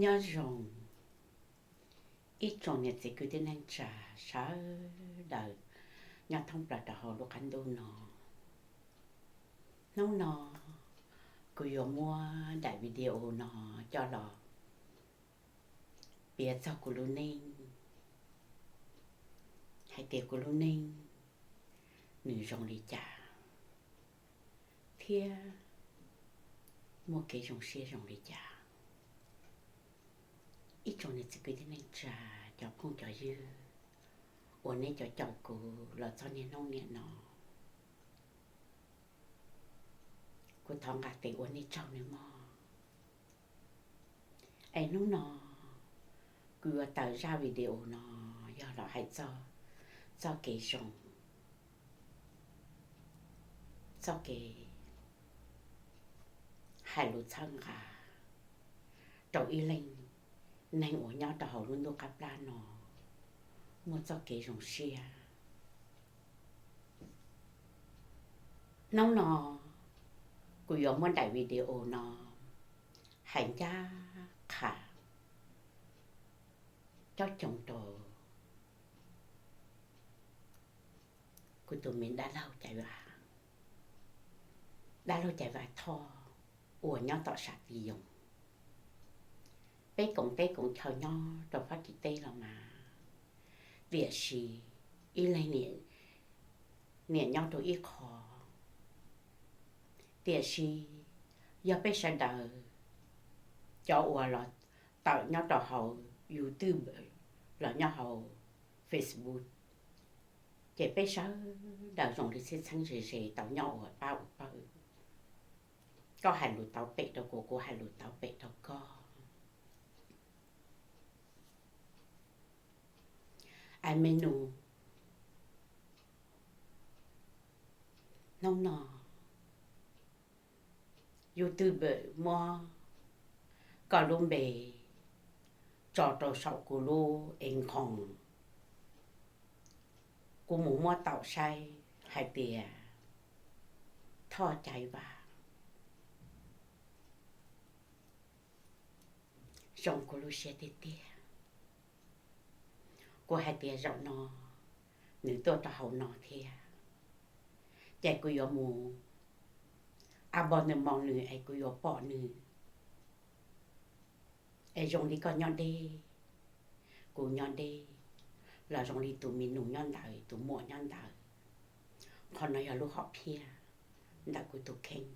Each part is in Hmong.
Nyob zoo ib tsoom niam txiv kwv tij neej tsa sawv daws nyob thoob plaws rau hauv lub qab ntuj no. Hnub no kuv yuav muab daim video no coj los piav txog kuv lub neej, hais tias kuv lub neej nws zoo li cas thiab muaj kev zoo siab zoo li cas. Ib tsoom niam txiv kwv tij neej tsa, cov phooj cov ywg uas nej cov caum kuv los txog niaj hnub niam no, kuv thov nqa tes ua nej tsaug nawb mog. Es hnub no kuv yuav tawm zaj video no yog los hais txog txoj kev zoo, txoj kev hais lus txhawb nqa rau ib leej neeg uas nyob rau hauv lub ntuj qab plab no muaj txoj kev zoo siab. Hnub no kuv yuav muab daim video no hais ncaj qha cob coos rau kuv tus me dab laug Caiv Vas, dab laug Caiv Vas Thoj uas nyob tom Sam Tis Yoos. Peb koom teb koom chaw nyob rau Fab Kis teb los mas, tiam sis ib leeg niam nyob rau ib qho. Tiam sis yog peb sawv daws cov uas los tawm nyob rau hauv YouTube los nyob hauv Facebook, ces peb sawv daws zoo li txheeb txheeb ze ze tau nyob ua pab ua pawg. Koj hais lus tau pem rau kuv, kuv hais lus tau pem rau koj. Ai me nus, hnub no YouTube muab koj lub npe tso rau saum kuv lub encom, kuv mus muab taum saib hais tias Thoj Caiv Vas, zoo kuv lub siab tiag tiag. Kuv hais tias zaum no nws tuaj rau hauv no thiab, ces kuv yuav mus a npog nws moo nws es kuv yuav pom nws. Es zoo li koj nyob deb, kuv nyob deb, los zoo li tus me nus nyob ntawd, tus muam nyob ntawd. Qhov no yog lub hom phiaj ntawm kuv tus kheej.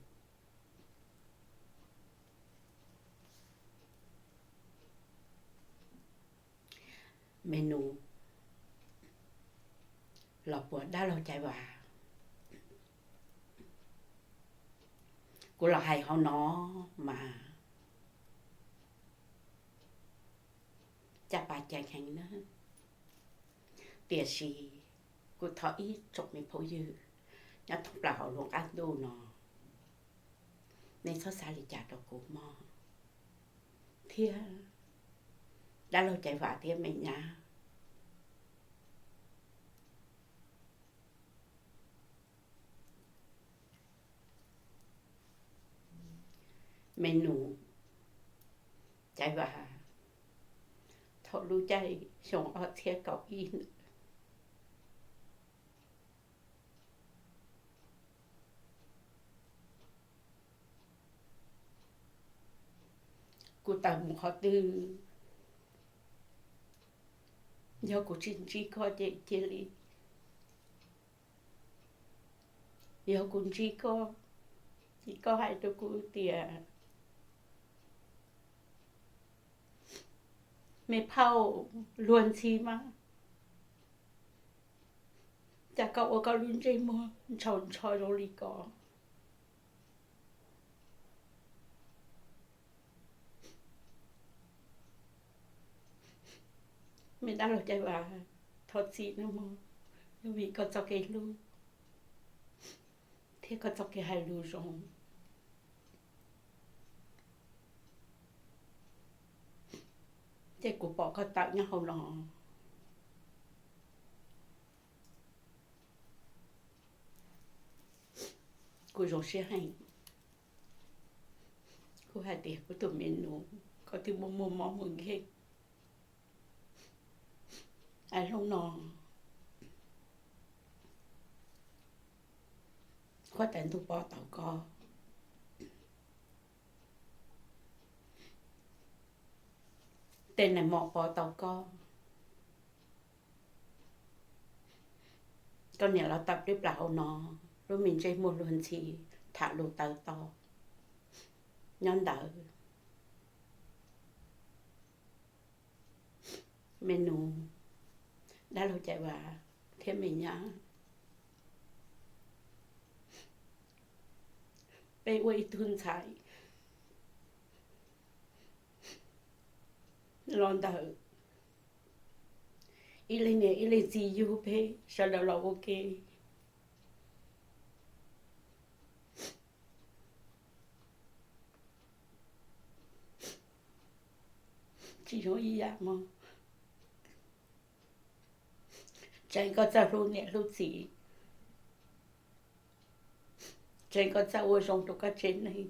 Me nus, los puas dab laug Caiv Vas? Kuv los hais hauv no mas caj pas cai heev na, tiam sis kuv thov ib tsoom me phooj ywg nyob thoob plaws hauv lub qab ntuj no, nej txhob xav li cas rau kuv mog, thiab dab laug Caiv Vas thiab me nyab. Me nus Caiv Vas, thaum lub caij xyoo ob txhiab kaum ib ntawd, kuv tawm mus qhov twg, yog kuv tsis ntsib koj ces cia li, yog kuv ntsib koj ces koj hais rau kuv tias, me phauj, luag ntxhi mas, cas koj ua koj lub ntsej muag ntshaus ntsho zoo li ko? Me dab laug Caiv Vas, thov txim nawb mog, vim koj txoj kev hlub thiab koj txoj kev hais lus zoo, ces kuv pom koj tawm nyob hauv no, kuv zoo siab heev. Kuv hais tias kuv tus me nus, koj twb muaj muaj mob muaj nkeeg. Hnub no huab tais ntuj pov tau koj, tej nais mos pov tau koj, koj niam los tawm plib plas hauv no, lub me ntsej muag luag ntxhi tham lus taw to nyob ntawd. Me nus, dab laug Caiv Vas thiab me nyab, peb ua ib tug ntxhais los ntawm ib leeg niam ib leeg txiv yug peb sawv daws los ua ke. Tsis zoo ib yam mog. Tseev koj txawj hlub niam hlub txiv, tseev koj txawj ua zoo rau koj tsev neeg,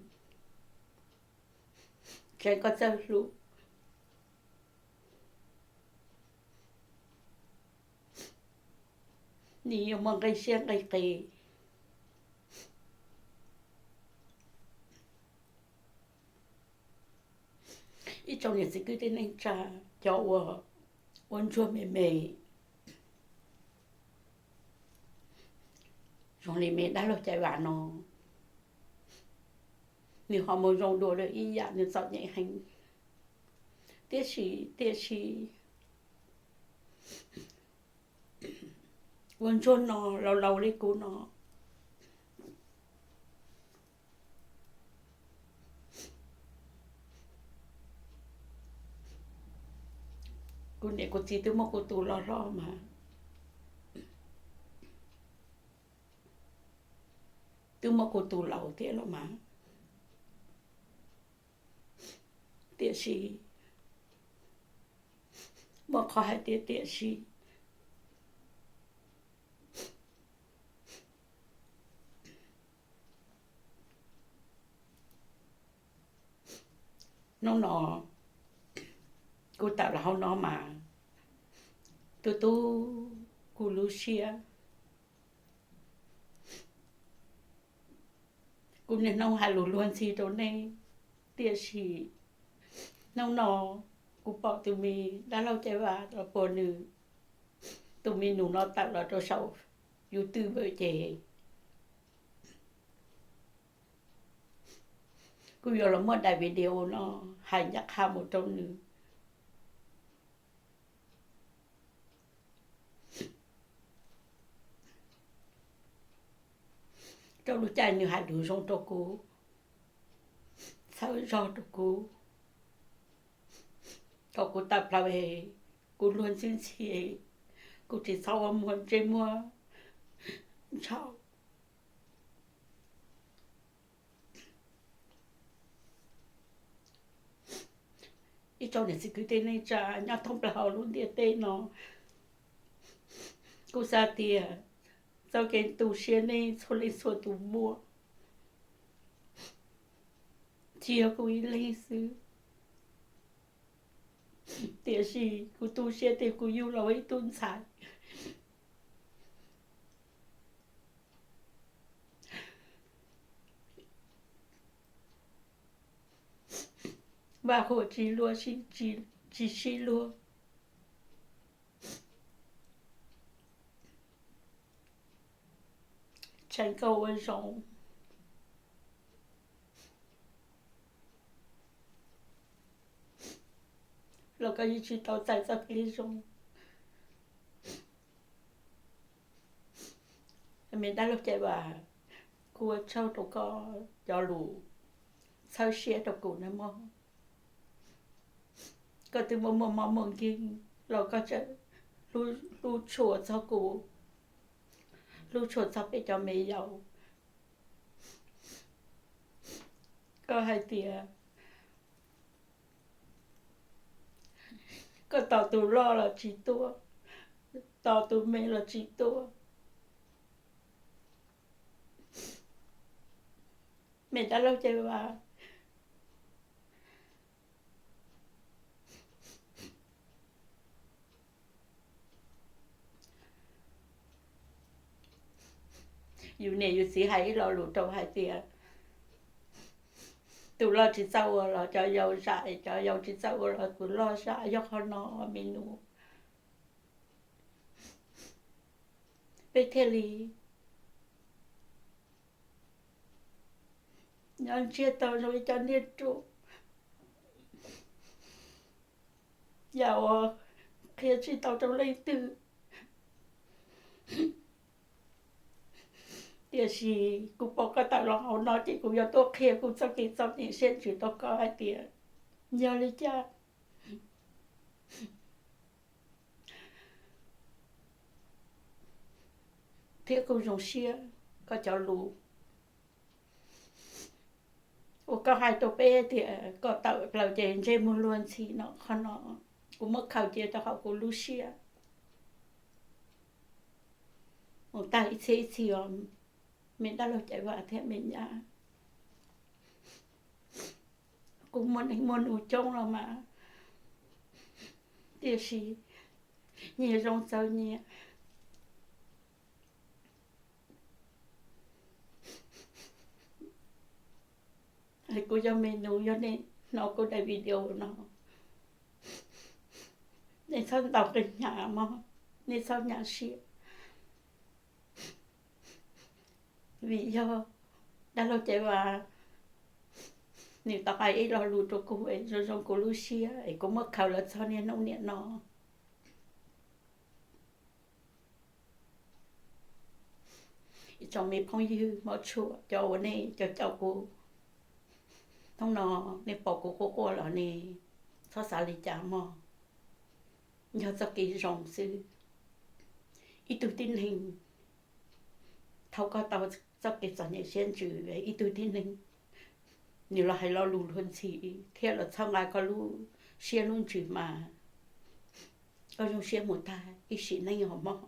tseev koj txawj hlub. Nws yuav muaj nqe siab nqe qis. Ib tsoom niam txiv kwv tij neej tsa, cov uas ua ntsuag me me zoo li me dab laug Caiv Vas no, nws ho mus zoo dua lawm ib yam, nws txom nyem heev. Tiam sis, tiam sis ua ntsuag no, laus laus li kuv no, kuv niam kuv txiv twb muab kuv tu los hlob mas, twb muab kuv tu laus thiab los mas. Tiam sis, muaj qhov hais tias tiam sis, hnub no kuv tawm los hauv no mas, tu tu kuv lub siab. Kuv niaj hnub hais lus luag ntxhi rau nej, tiam sis hnub no kuv pom tus me dab laug Caiv Vas los puag nws tus me nus no tawm los rau saum YouTube ces kuv yuav los muab daim video no hais ncaj qha mus rau nws, rau lub caij nws hais lus zoo rau kuv, txhawb zog rau kuv, kom kuv tawm plaws, kuv luag ntxhi ntxhi, kuv tsis txhob ua muag ntsej muag ntshau. Ib tsoom niam txiv kwv tij neej tsa nyob thoob plaws hauv lub ntiaj teb no, kuv xav tias txoj kev tu siab nej txhua leej txhua tus muaj, tsis yog kuv ib leeg xwb. Tiam sis kuv tu siab tias kuv yug los ua ib tug ntxhais vaj huam tsis luag, tsis sib luag. Tseev koj ua zoo, los koj yeej tsis tau txais txoj kev zoo. Me dab laug Caiv Vas, kuv ua tsaug rau koj cov lus txhawb siab rau kuv nawb mog. Koj twb muaj muaj mob muaj nkeeg los koj tseem hlub tshua txog kuv, hlub tshua txog peb cov me yaus. Koj hais tias koj tos tus loj los tsis tuaj, tos tus me los tsis tuaj. Me dab laug Caiv Vas, Yus niam yus txiv hais ib lo lus rau hais tias, tus loj tsis txawj ua los cov yau zam, cov yau tsis txawj ua los tus loj zam, yog qhov no me nus. Peb thiaj li nyob ntsiag to zoo li cov niag ruam, yam uas qhia tsis tau rau leej twg. Tiam sis kuv pom koj tawm los hauv no ces kuv yuav tuaj qhia kuv txoj kev txom nyem siab ntsws rau koj hais tias yog li cas thiab kuv zoo siab koj cov lus uas koj hais rau peb tias kom tawm plaws ces ntsej muag luag ntxhi no qhov no, kuv muab khaws cia rau hauv kuv lub siab mus tag ib txhiab ib txhis os, me dab laug Caiv Vas thiab me nyab. Kuv muaj neej muaj nus coob los mas, tiam sis nyias zoo txawv nyias. Kuv yog me nus, yog nej hnov kuv daim video no, nej txhob ntaus qis hnyav mog, nej txhob hnyav siab. Vim yog dab laug Caiv Vas nws tau hais ib lo lus rau kuv zoo zoo kuv lub siab es kuv muab khaws los txog niaj hnub niam no. Ib tsoom me phooj ywg hmov tshua, cov uas nej caum caum kuv hnub no, nej pom kuv quaj quaj los nej txhob xav li cas mog. Yog txoj kev zoo xwb. Ib tug tib neeg, thaum koj tau txoj kev txom nyem siab ntsws ib tug tib neeg, nws los hais lo lus luag ntxhi thiab los txhawb nqa koj lub siab lub ntsws mas koj zoo siab mus tag ib sim neej os mog.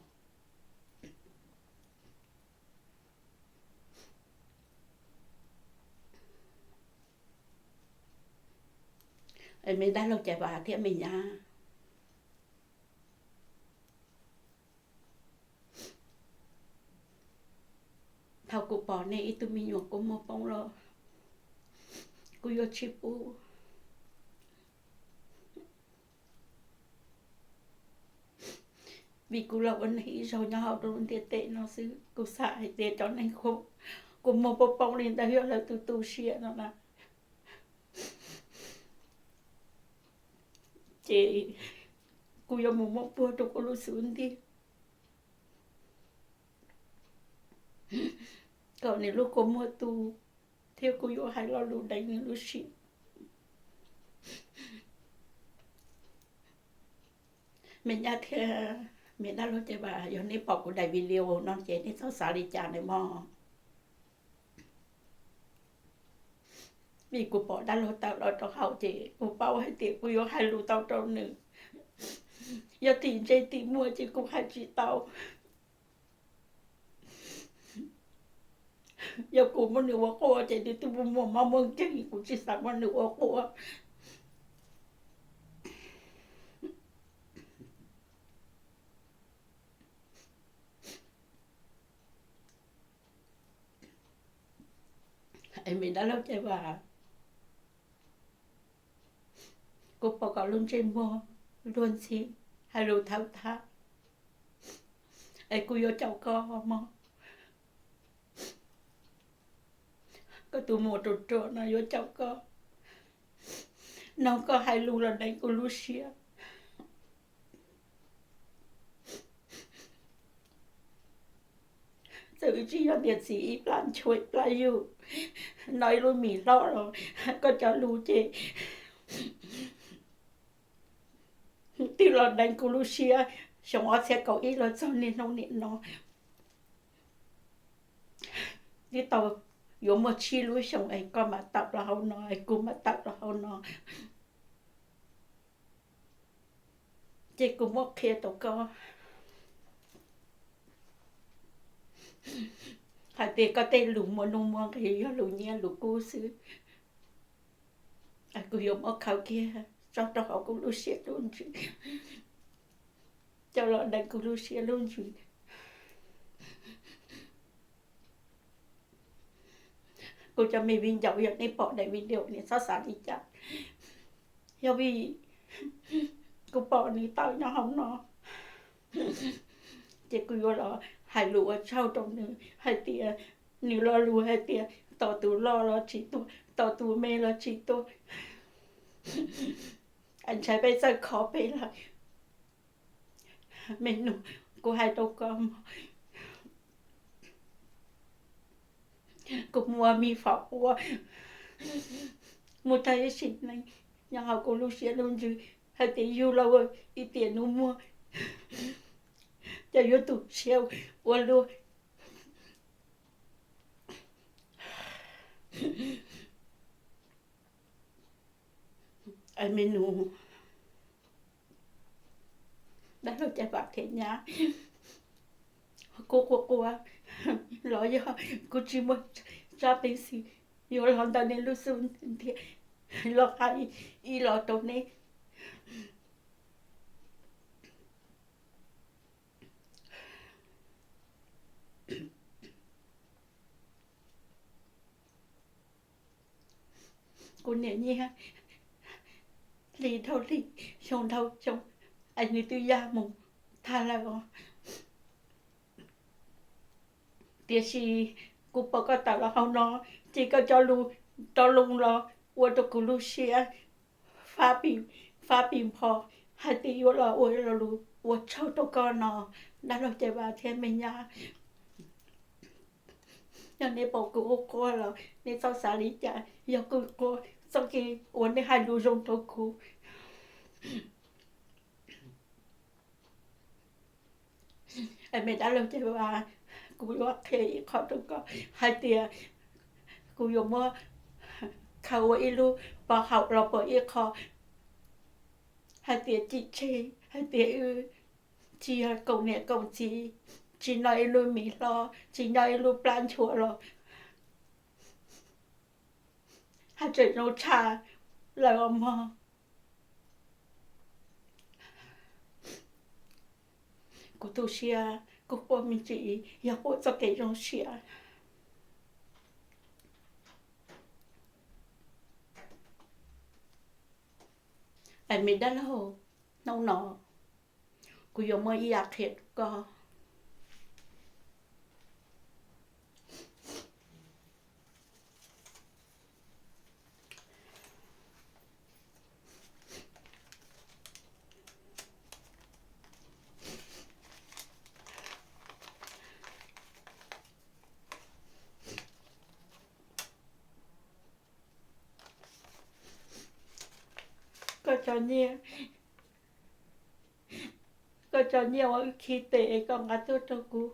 Me dab laug Caiv Vas thiab me nyab, thaum kuv pom nej ib tug me nyuam kua muag poob los kuv yuav tsis pub. Vim kuv los ua neeg ib zaug nyob hauv rau lub ntiaj teb no xwb, kuv xav hais tias cov neeg kua muag poob poob li ntawd yog lawv tus tu siab no na. Ces kuv yuav mus muab puag rau kuv lub xub ntiag kom nws lub kua muag tu, thiab kuv yuav hais lo lus deev nws lub siab. Me nyab thiab me dab laug Caiv Vas, yog nej pom kuv daim video no ces nej txhob xav li cas nawb mog. Vim kuv pom dab laug tawm los rau hauv ces kuv paub hais tias kuv yuav hais lus tau rau nws. Yog tim ntsej tim muag ces kuv hais tsis tau. Yog kuv muab nws ua quaj ces nws twb muaj mob muaj nkeeg, kuv tsis xav muab nws ua quaj. Es me dab laug Caiv Vas, kuv pom koj lub ntsej muag luag ntxhi, hais lus thawb thab, es kuv yuav caum koj mog. Koj tus muam ruam ruam no yuav caum koj, noog koj hais lus los deev kuv lub siab. Txawm tsis yog niam txiv ib plab nchuav ib plab yug, no ib lub mis hlob los koj cov lus ces twb los deev kuv lub siab xyoo ob txhiab kaum ib los txog niaj hnub nim no. Twb tau yuav muaj tsib lub xyoo es koj mam tawm los hauv no es kuv mam tawm los hauv no. Ces kuv muab qhia rau koj hais tias koj tej lus muaj nuj muaj nqis yog lus nyiaj lus kub xwb. Kuv yuav muab khaws kiag tso rau hauv kuv lub siab lub ntsws, coj los deev kuv lub siab lub ntsws. Kuv cov me viv ncaus, yog nej pom daim video no txhob xav li cas, yog vim kuv pom nws tawm nyob hauv no, ces kuv yuav los hais lus ua tsaug rau nws hais tias, nws lo lus hais tias tos tus loj los tsis tuaj, tos tus me los tsis tuaj. Ntshai peb txawj kho peb lawm. Me nus, kuv hais rau koj mog, kuv muaj me fam ua, muaj tag ib sim neej nyob hauv kuv lub siab lub ntsws hais tias yug los ua ib tiam nus muag, ces yuav tu siab ua luaj. Me nus, dab laug Caiv Vam thiab nyab, kuv quaj quaj los yog kuv tsis muaj tsab peev xwm yuav los ntawm nej lub xub ntiag los hais ib los rau nej. Kuv niam nyiaj hli dhau hli, xyoo dhau xyoo, es nws twb ya mus tag lawm os. Tiam sis kuv pom koj tawm los hauv no, ces koj cov lus rov loo los ua rau kuv lub siab fab pim npho hais tias yuav los ua lo lus ua tsaug rau koj no, dab laug Caiv Vam thiab me nyab. Yog nej pom kuv quaj quaj los nej txhob xav li cas, yog kuv quaj txoj kev uas nej hais lus zoo rau kuv. Es me dab laug Caiv Vam, kuv yuav qhia ib qho rau koj hais tias kuv yuav muab khaws ua ib lub pov haum los pom ib qho hais tias tsim tseg hais tias wb tsis yog koom niam koom txiv, tsis noj ib lub mis hlob, tsis noj ib lub plab nchuav los haj tseem zoo tshaj lawm os mog. Kuv tu siab, kuv quaj me ntsis yog quaj txoj kev zoo siab. Es me dab laug, hnub no kuv yuav muaj ib yam qhia rau koj. Koj cov nyiaj, koj cov nyiaj uas wb khi tes koj nqa tuaj rau kuv,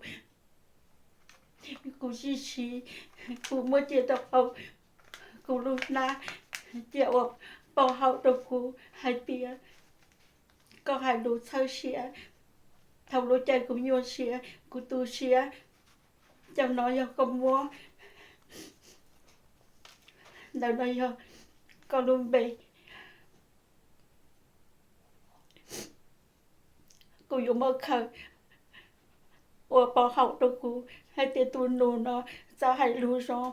kuv zij siv, kuv muab cia rau hauv kuv lub hnab, cia ua pov haum rau kuv hais tias koj hais lus txhawb siab. Thaum lub caij kuv nyuaj siab, kuv tu siab, cov no yog koj muab, ntawm no yog koj lub npe. Kuv yuav muab khaws ua pov haum rau kuv hais tias tus nus no txawj hais lus zoo.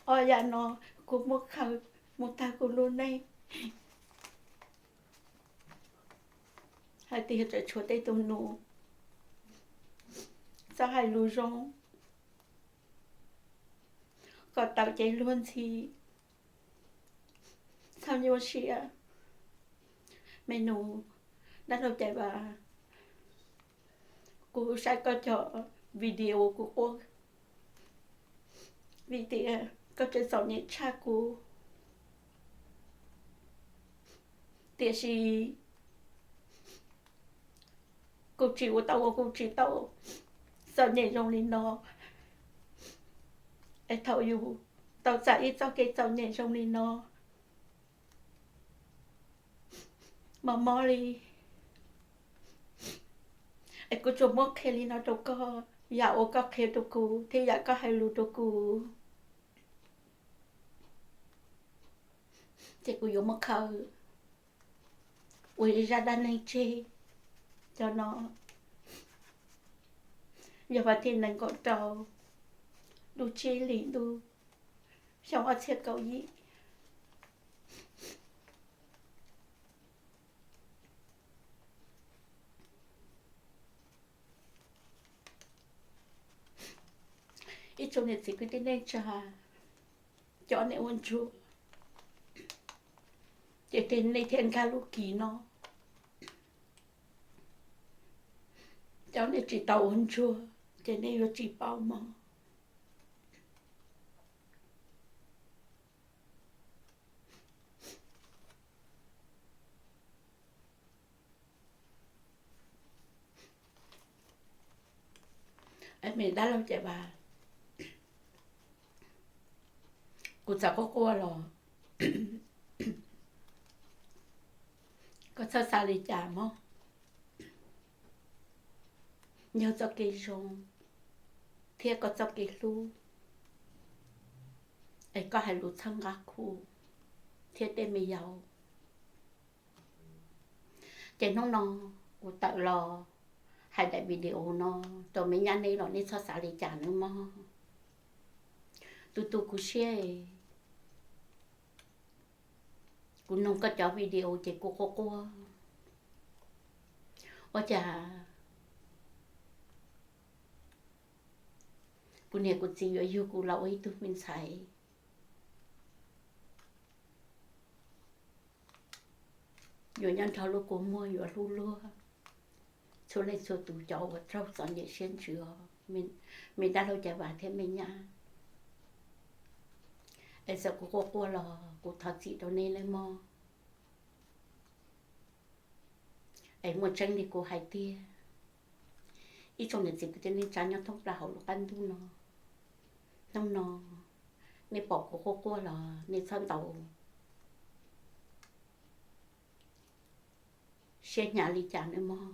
Ob yam no kuv muab khaws mus tag kuv lub neej hais tias tseem tshuav tej tus nus txawj hais lus zoo kom tawm cev luag ntxhi. Txhob nyuaj siab, me nus, dab laug Caiv Vam. Kuv saib koj cov video kuv quaj vim tias koj tseem txom nyem tshaj kuv. Tiam sis kuv tsis ua tau, kuv tsis tau txom nyem zoo li no. Es thaum yus tau txais ib txoj kev txom nyem zoo li no, mob mob li. Es kuv tsuas muab qhia li no rau koj, yam uas koj qhia rau kuv thiab yam koj hais lus rau kuv, ces kuv yuav muab khaws ua ib zaj dab neeg tseg. Cov no Yog vas thib nees nkaum rau lub tsib hlis ntuj xyoo ob txhiab kaum yim. Ib tsoom niam txiv kwv tij neej tsa, cov nej ua ntsuag ces nej thiaj nkag lub kis no. Cov nej tsis tau ua ntsuag ces nej yuav tsis paub mog. Me dab laug Caiv Vas, kuv txawm quaj quaj los koj txhob xav li cas mog. Yog txoj kev zoo thiab koj txoj kev hlub, es koj hais lus txhawb nqa kuv thiab tej me yaus. Ces hnub no kuv tawm los hais daim video no rau me nyab neb los nej txhob xav li cas nawb mog. Tu tu kuv siab, kuv noog koj cov video ces kuv quaj quaj. Ua cas kuv niam kuv txiv yuav yug kuv los ua ib tug me ntxhais, yuav nyob nrog lub kua muag, yuav hlub luag txhua leej txhua tus cov uas raug txom nyem siab ntsws os, me dab laug Caiv Vas thiab me nyab. Es txawm kuv quaj quaj los kuv thov txim rau nej nawb mog. Es muaj tseeb li kuv hais tiag, ib tsoom niam txiv kwv tij neej tsa nyob thoob plaws hauv lub qab ntuj no, hnub no nej pom kuv quaj quaj los nej txhob ntaus siab hnyav li cas nawb mog.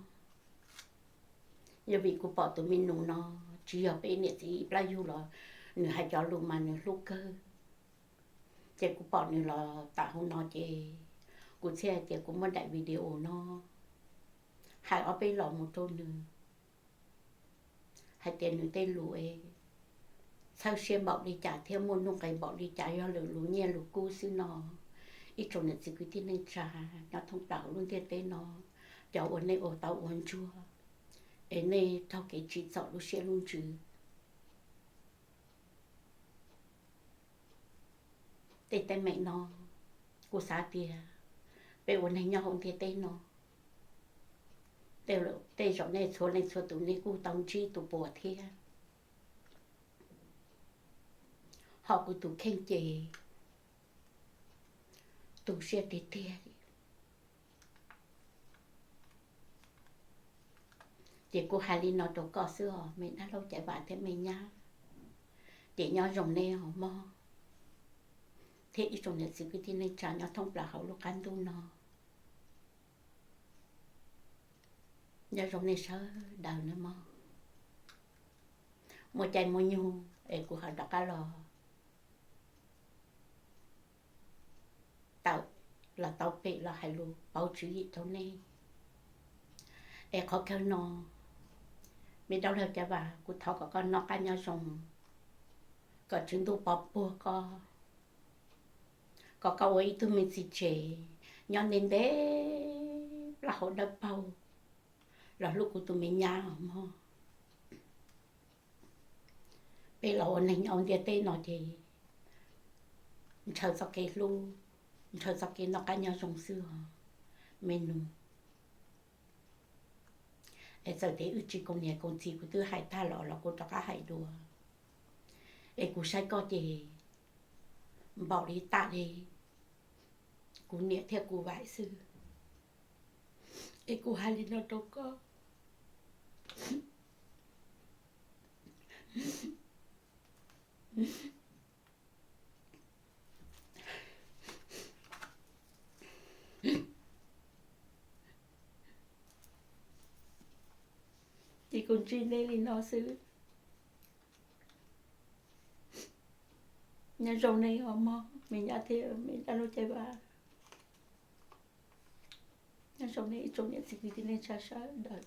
Yog vim kuv pom tus me nus no tsis yog peb niam txiv ib plab yug los nws hais cov lus mas nws hlub kawg. Ces kuv pom nws los tam hauv no ces kuv thiaj hais tias kuv muab daim video no hais ob peb los mus rau nws, hais tias nws tej lus es txhawb siab npaum li cas thiab muaj nuj nqis npaum li cas, yog lwm lus nyiaj lus kub xwb no. Ib tsoom niam txiv kwv tij neej tsa nyob thoob plaws hauv lub ntiaj teb no, cov uas nej ua tau ua ntsuag es nej raug kev tsim txom lub siab lub ntsws. Tej teeb meem no kuv xav tias peb ua neeg nyob hauv ntiaj teb no, tej zaum nej txhua leej txhua tus nej kuj tau ntsib tus puas thiab. Ho kuv tus kheej ces tu siab tiag tiag li. Ces kuv hais li no rau koj xwb os me dab laug Caiv Vas thiab me nyab, ces nyob zoo nej os mog, thiab ib tsoom niam txiv kwv tij neej tsa nyob thoob plaws hauv lub qab ntuj no. Nyob zoo nej sawv daws nawb mog. Muaj caij muaj nyoog es kuv ho rov qab los tawm los tau pem los hais lus pauv tswv yim rau nej. Es qhov kawg no, me dab laug Caiv Vas, kuv thov kom koj noj qab nyob zoo, kom tswv ntuj pov puag koj, kom koj ua ib tug me txiv tsev nyob ntev ntev plaub hau dawb paug los hlub kuv tus me nyab os mog. Peb los ua neeg nyob hauv ntiaj teb no ces ntshaw txoj kev hlub, ntshaw txoj kev noj qab nyob zoo xwb os me nus. Es txawm tias wb tsis koom niam koom txiv, kuv twb hais tag los los kuv rov qab hais dua. Es kuv saib koj ces npaum li tam li kuv niam thiab kuv vaim xwb. Es kuv hais li no rau koj, ces kuv ntsib nej li no xwb. Nyob zoo nej os mog me nyab thiab me dab laug Caiv Vas. Nyob zoo nej ib tsoom niam txiv kwv tij neej tsa sawv daws.